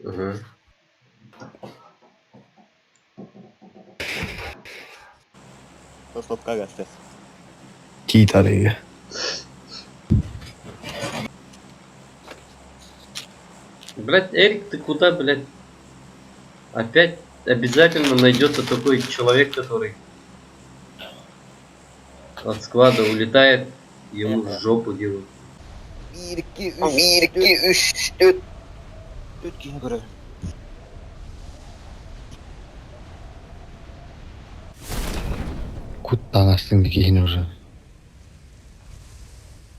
Угу. Стоп, как это? Киитарыга. Блять, Эрик, ты куда, блять? Опять обязательно найдется такой человек, который от склада улетает, ему в жопу делают. 1, 2, 3, 1, 2, 3, 4. 4 киһи көрөр. Куттаҥастыҥ киһини уже.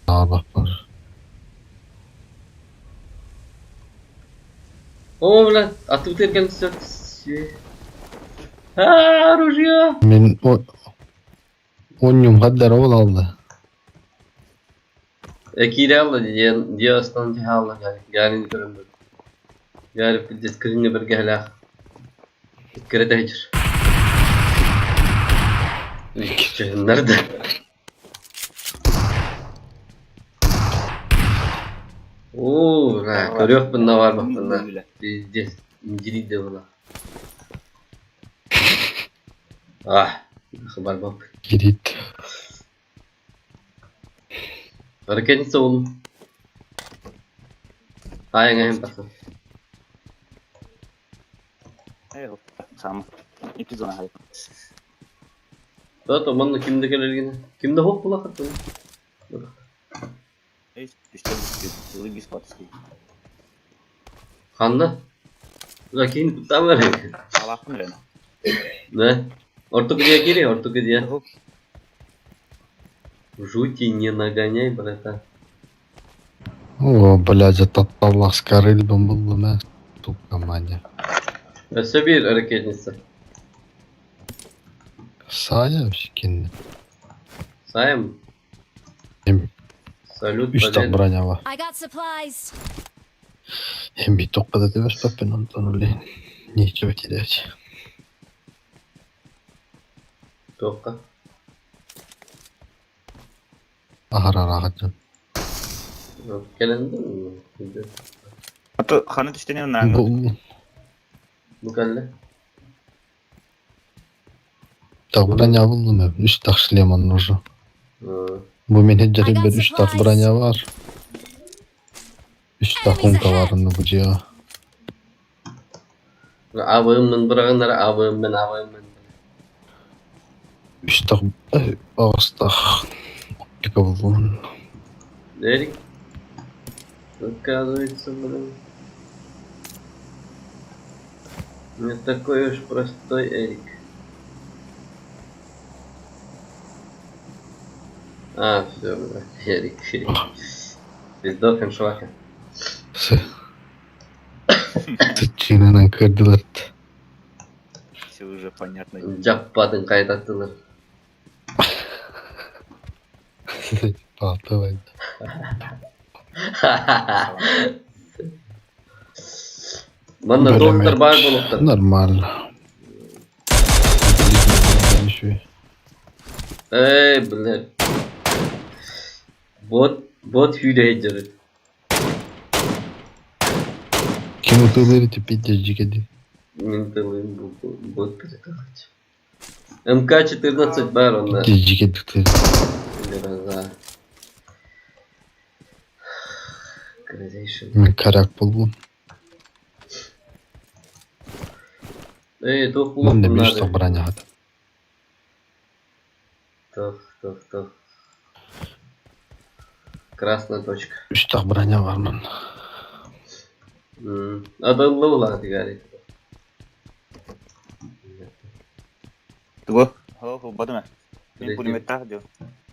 Аабаппар. О, блядь, а тут эрген все. А, ружье! Мин онньум хаддар ол алды. Киирэ диэн дьиэ астан дьаһаалла Гарин көрөн Гарри пиздец кыһыҥҥы бэргэһэлээх кэрэтэ сылдьар. Чыһыннар да. Оо, көрүөхпүн да барбаппын да. Пиздец, индирик да була. А, барбаппын. Кирит. Ракетница oğlum. Айың тахсан. Сам. Икки зона хай. То манна кимде кэлэргин? Кимде хоп булахаттын? Эй, түштен бесплатный. Ханна? Закин куттан бар. Алахпын рен. Да? Ортопедия кири, ортопедия. Жути не нагоняй, братан. О, блядь, это Таллах Скарыльбом был бы, сука, маня. Өссө биир ракетница. Саня кинни. Сайм. Эм, Салют, үс победа. броня бар. I got supplies. Эм бит тоққа да тебес паппен онтон улейн. Нечего терять. Тоққа. Ахарарағаджан. Кэлэн Ато ханы түштен наңы. Бұл Бу кэллэ. так броня булдым мен. Үс так шлемон нужно. Бу мен хеджерин I got бер үс так supplies. броня бар. Үс так Enemies хунка ahead. бар бу жиа. Абыммын бырағындар, абыммын, абыммын. Үс так ағыс так оптика булдым. Эрик. Оказывается, блин. Не такой уж простой Эрик. А, все, блядь, Эрик. Пиздохен швака. Сыччинынан кырдылар. Все уже понятно. Жаппатын кайтаттылар. Палтыбай. Манна доктор бар болуптар. Нормально. Эй, блядь. Бот, бот хүйде жүрүт. Ким утылыр пиздец жигеди. Мен тылым бот перетахать. МК-14 бар онда. Пиздец жигеди. Гроза. Грозейший. Мен карак болдум. Эй, тух Мында булуп беш так броня хат. Тух, тух, тух. Красная точка. Үч так броня бар мында. Адыллы була дигәри. Туго? Хо, бадыма. Мен пулемет тах дeo.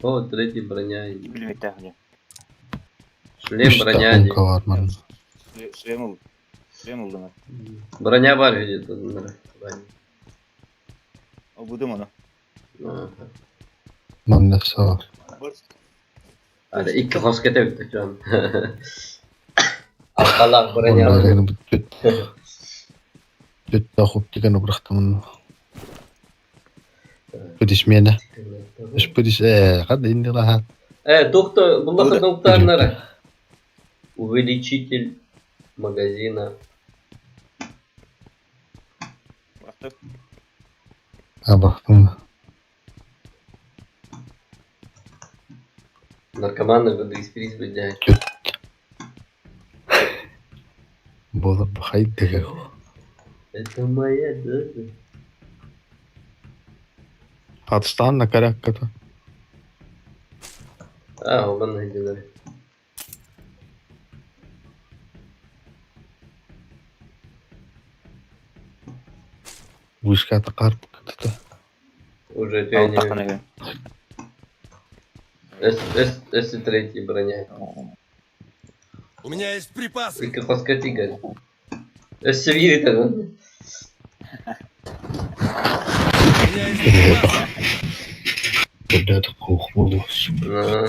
О, третий броня. Пулемет тах дeo. Шлем Үч так броня. хунка бар мында. Шлем ул. Шлем ул Броня бар где-то. Обудым оны. Мында все бар. Hadi ikki хос кетебит жон. Аркалак броня. Онда бүт. Бүт так оптиканы бырактым. Пудиш мені. Үш пудиш кандай инде лаха. Доктор, буллаха доктор Увеличитель магазина. А baktım. Наркоманы курдук испириис былдьаһар. Буолар хайдыга. Это моя доза. Отстан на корякка-то. А, манна сылдьаллар. Вышката карпыкта. Уже Алтахана тюнинг. үһү. С, С, С третий броня. У меня есть припасы. Икки хоско тигэр. Өссө биир ытан. У меня есть припасы. Блядь, хух буолуос. Аа.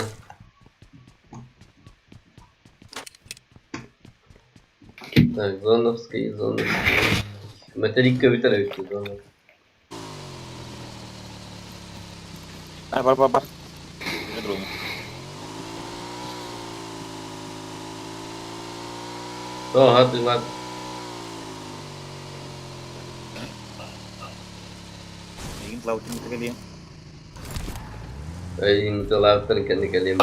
Так, зоновский, зоновский. Материк бүтэр эбит зона. А, бар, бар, бар. Дрону. О, хатылар. Миигин тылаабытын кэлиэм. Эйин тылаабыттарын кэннэ кэлиэм.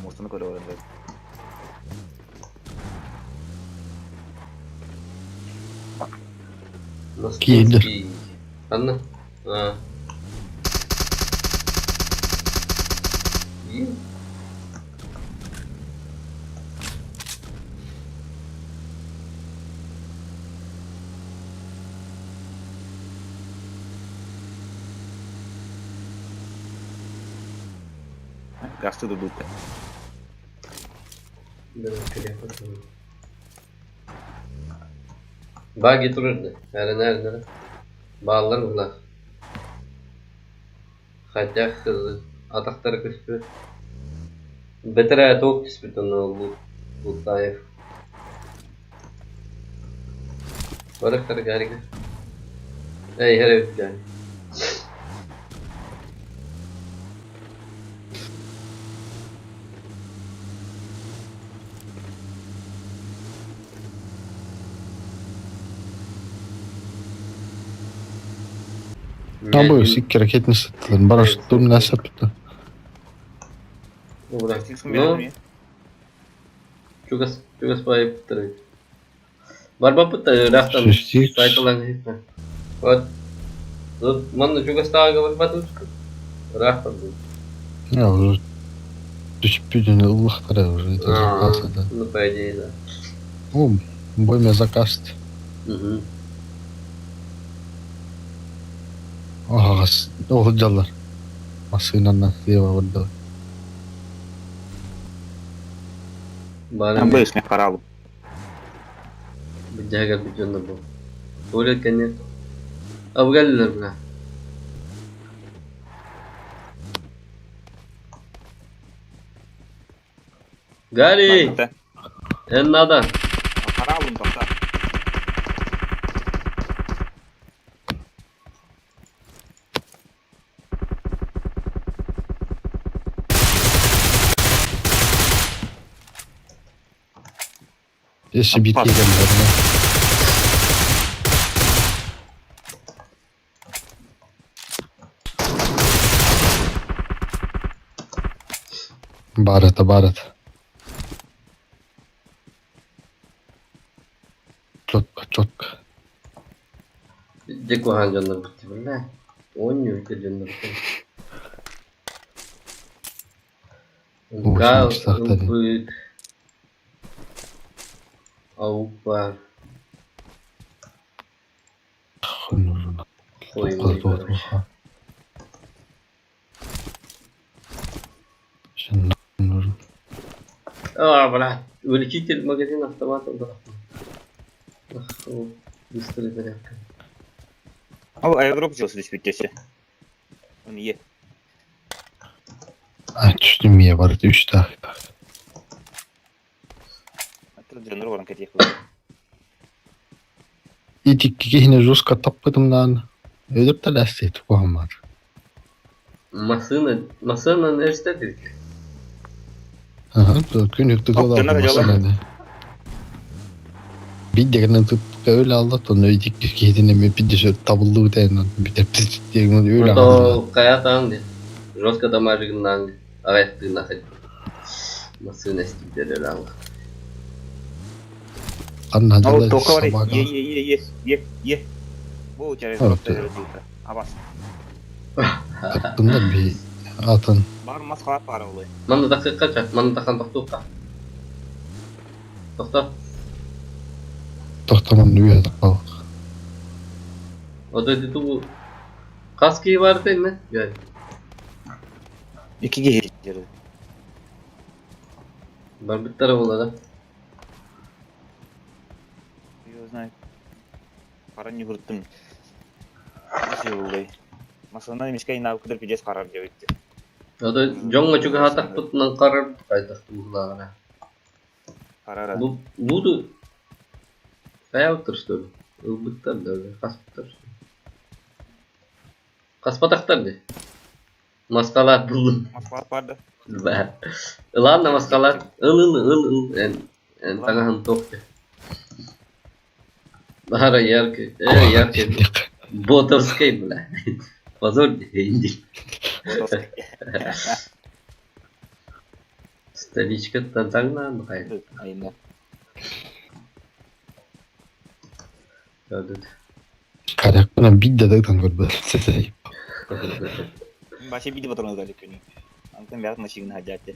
Муостаны көрө баран Кииннэр. Московский. Ханна? А. И? Гасты дудутта. Да, крепко. Баги турар Эрен эрен. Бааллар булар. Хотя хз. Атахтара көспүт. Бэтэрээ туох түспүт онно Лутаев. Барыктар гарига. Эй, хәрәбит гани. Абы икки ракетница бараш турна сапта. Ну, чугас чугас байыптыр. Барбапыт рахтан Шестикс. сайталан хитме. Вот. Тут манна чугастаага барбатыпска. Рахтан. Я уже түспүдүн ыллахтара уже это заказ да. Ну, по идее, да. О, бойме заказ. Угу. Ага, ол жаллар. Машинанан слева барда. Бары Бэшне харалу. Бджага бджонна бу. Туалет конечно. Абгаллар бля. Гарри, эн надо. Харалун тоқта. Если бит Опасно. келгендер. Бар это, бар это. Четко, четко. Декухан жоннор бутты бля. Онню ите жоннор. Ой, сахтары. Быт. Аупа. Хуй нужен. Хуй мой, короче. Все нужен. А, бля. Увеличитель магазин автоматом, да. Ах, о, быстрый зарядка. Ол аэродроп сделался түспүттесе. Он е. А, чуть не бар, үч так. Дронер баран кетек. Ити кихине жестко таппытым наан. Өлүп таластейт куһамар. Массыына, массыынаны эстэтик. Аха, күн үрдүк Оттонор олордум дьоло. массыынаны. Биир гынан тупка өл алла, тонно икки киһитин эмиэ пиддесө табыллыбыт эйнен бүтэрбит диэн өл аҕалла. Ото хайатаан ди. Жестко дамажыгыннаан аҕайахтыына хай. Массыына эстибитер өлө алла. Ханна Ол дьалла тока бар. собака. Е е е е е е. Бу через Абас. Аттында би атын. Бар мас халат бар олай. Манна тахсыахха ча, манна тахан тохтуохха. Тохто. Тохтомон үө тақпалық. Ото ити туу хас киһи баар инне? Гай. Икки киһи жери. Барбыттара буолла да. Я знаю. Пара не вырттым. Олай. Масына мишка ина кыдыр пидес карар деп айтты. Ото дьоҥҥо чугаһаатахпытынан харар хайдах туһулааҕына. Карара. Бу буду хайаабыттар что ли? Ылбыттар да хаспыттар что ли? Хаспатахтар дии. Маскалаат буллум. Москва барды. Бää. Ладно, маскалаат. Ыл ыл ыл ыл эн эн таҥаһын туох дии. Баара яркий, яркий. Ботовский, бля. Позор дии. Столичкаттан таҥнаан хайа. Айна. Көрдүт. Карякпынан бидде дагдан көрбөт. Сесей. Башы биди патрон дали күнү. Антен бәт машина хаҗаты.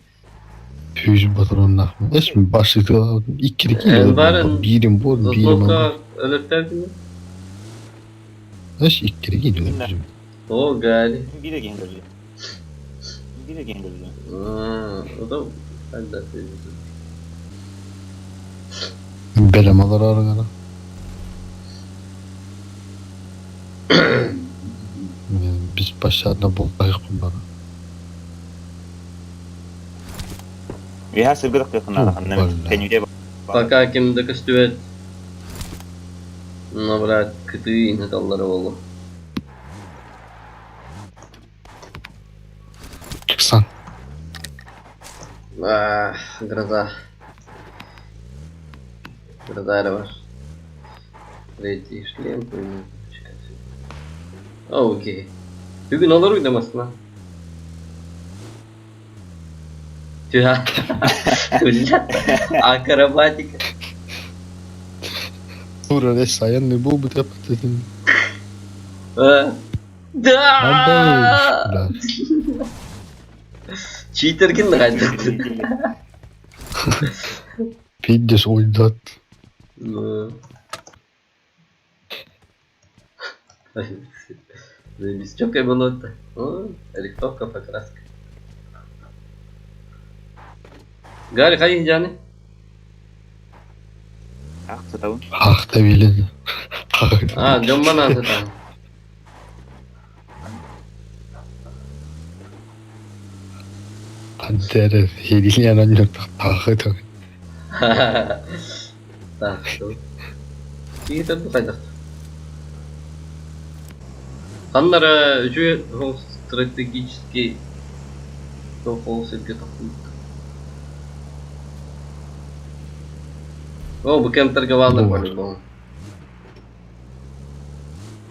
Пүж патроннах. Эш башы иккири Эн барын бирим бор, бирим. Зотловка өлөртөрдүн. Эш иккири киле. О, Гали. Бире кеңдер. Бире кеңдер. О, да. Белем алар арыңара. Biz başlarına болтайық бұндар. Виха сыргыдак якыннары ханна. Тенүде Пока ким да көстүбэт. Ну, брат, кытыы инһыталлара буоллум. Чыксан. Ах, гроза. Гроза эрэ бар. Третий шлем хуйня. Окей. Бүгүн олоруй да массына. Түһэ. Акробатика. Тура эш саянный был бы тепетин. Да! Читер кин хайдах. Пиддес ойдат. Ну. Заебись. Чё было-то? О, рихтовка, покраска. Гарри, хайын жаны? Ах, сатабын. Ах, табилен. А, дьоммон сатан. Антер хилиан аньор тахы тах. Так, Киһи хайдах. Ханнара үчүгэй стратегический тоқол сиргэ тохтубут. О, бу кемтерге баалар Бу бар. по-любому.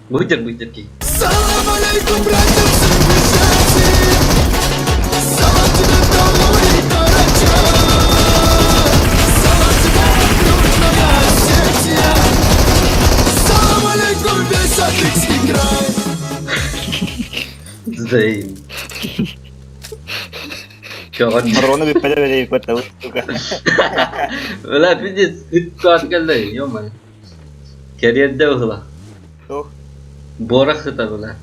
Быдер, быдер кий. Салам алейкум, братьям цивилизации! Салам тебе, долой Карача! Салам тебе, Южная Осетия! Салам алейкум, весь Адыгский край! Зейн. Чё, Патроны биппеде бере биппеде сука. Бля, пиздец, ыт кэллэ, ё-моё. Кэриэрдэ быһыла. Туох. Буорах сыта, бля.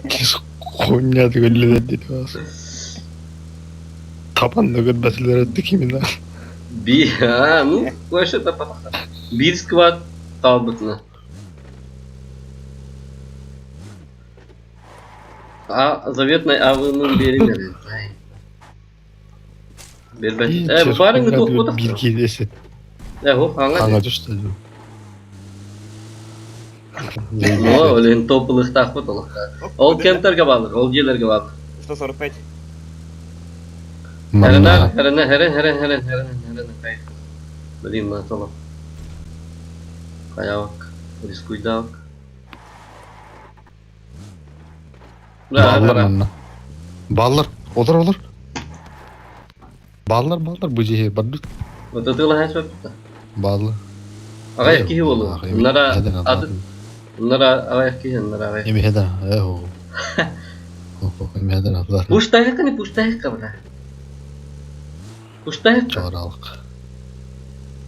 Кис хуйня төгөллө деди бас. Табан нөгөр бәсилер өттү кимина. Би, а, ну, вообще то Биир сквад хаалбытына. А заветной авының берилер. Бербет. Э, барыңы туох Бир ботах. кидесе. Э, хо, аңа. Аңа түштү. О, блин, топ ылыахтаахпыт олохтоох. Ол кемтерге бааллар, ол дьиэлэргэ бааллар. 145. Херена, херена, херен, херен, херен, херен, херен, хай. Блин, мына толо. Хайаабак, рискуйдаабак. Бааллар манна. Бааллар. Олор олор. Бааллар бааллар бу дьиэ барбыт. Ытытыылаһан сөптө. Бааллар. Аҕыйах киһи буолуо. Нара аты нара аҕыйах киһи нара аҕыйах. Эмиһэдэ эһо. Эмиһэдэ атлар. Пуштайыкка не пуштайыкка бля. Пуштайыкка. Чоралык.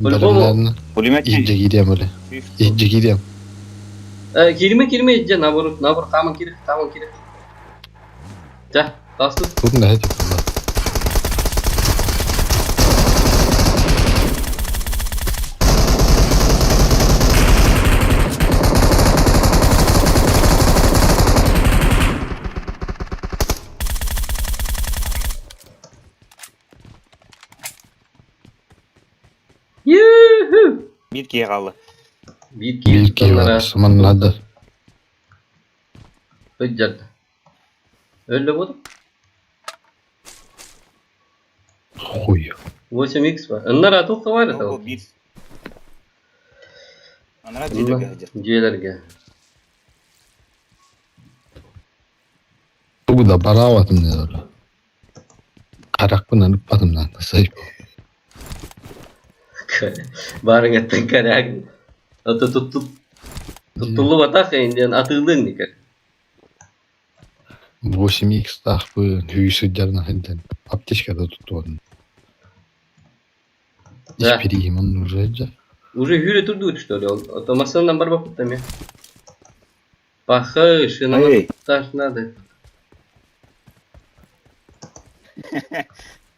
По-любому. Пулемет. Иһирдьэ киириэм эле. Иһирдьэ киириэм. Киирime киирime иһирдьэ наоборот наоборот хааман киир хааман киир. Дьэ, таастын. Тут не этip Юху! Биир киһи хаалла. Биир киһи Биир киһи бар. Манна Ыдьарда. Өллө буолуо. Хуй. 8x бар. Ыннар атуққа бар это. Ол биир. Анара дьиэлэргэ сылдьар. Дьиэлэргэ. Тугу да бараабатым не öyle. Харахпын ыппатым да сайып. Баарыҥаттан кэрээк. Ото тутту туттуллубатах индиан атыылыаҥ дикер. 8x таахпын хүй сылдьарына сылдьан аптечкада туттуотум. Да. Испириим оннур сылдьар. Уже хүрэ турдуут что ли? Ото массыынанан барбаппыт эмиэ. Пахай, Эй. шиномонтаж надо.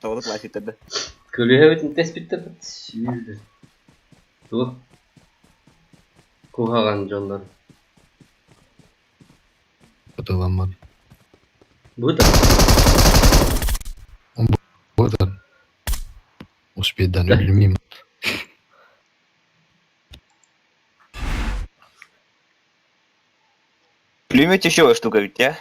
Тоҕо пластиктарда. Көлүөһэбитин тэспиттэр сүүрдэ. Туох куһаҕан дьоннор. Бытыламмат. Бу да Бытан. Успейдан өлүмим. Пулемет еще штука ведь, а?